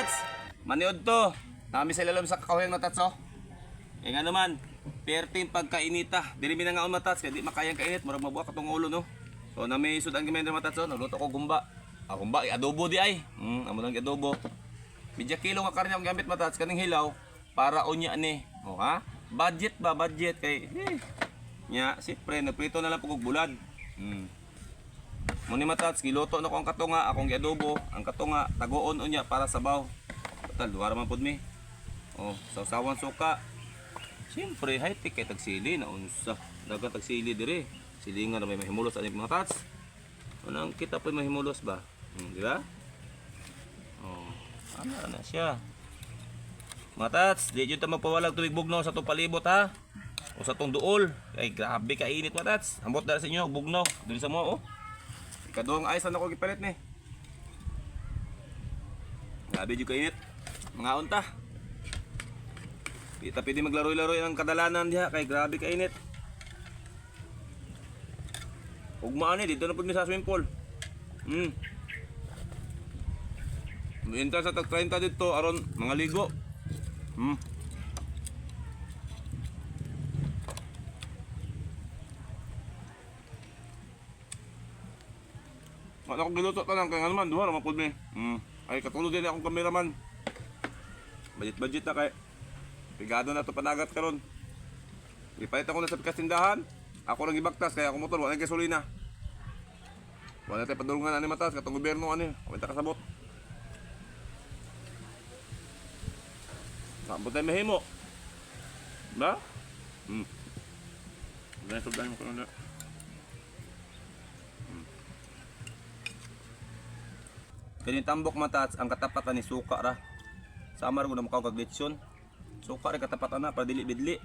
Matats! Maniod to. Nami sa ilalim sa kakahuyan, matats, oh. Eh nga naman, perting pagkainita. Dili mi na nga matats, kaya di makayang kainit. Murag mabuak katong ulo, no? So, nami sudan kami ng matats, oh. Nagluto ko gumba. Ah, gumba, eh, adobo di ay. Amo lang adobo. Medya kilo nga karne ang gamit, matats, kaning hilaw para unya ni. O ha? Budget ba? Budget kay eh. Nya, siyempre nagprito na lang pag og bulad. Muni matats, giluto na ko ang katunga, akong giadobo, ang katunga tagoon unya para sabaw. Total, duha ra man pud mi. Oh, sawsawan suka. Siyempre, high tech kay tagsili na unsa. Dagan tagsili dire. Silingan na may mahimulos ani mga tats. Unang kita po mahimulos ba? Di ba? Oh, ano na siya. Mga tats, di jud ta magpawalag tubig bugnaw sa itong palibot ha. O sa itong duol. Ay, grabe kainit mga tats. Ambot dahil sa inyo, bugnaw. Dili sa mo, oh. Ikaduhang ayos na ako gipalit ni. Grabe jud kainit. Mga unta. Di ta pwede maglaro-laro ng kadalanan diha kay grabe kainit. Ugma ani dito na pud mi sa swimming pool. Muinta sa tag 30 dito aron mga ligo. Wala akong giluto tanan kay nga naman duha ra man pud mi. Ay katulog din akong cameraman. Budget budget na kay pigado na to panagat karon. Ipalit ako na sa pikas tindahan. Ako lang gibaktas kaya ako motor wala gasolina. Wala tayo padulungan ani matas katong gobyerno ani. Wala ta kasabot. Sabot tayo mahimo. Ba? Ganyan sobrang mo kuno. Kani tambok matats ang katapatan ni suka ra. Samar ko na mukha kag lechon. Suka ra katapatan na para dili bidli.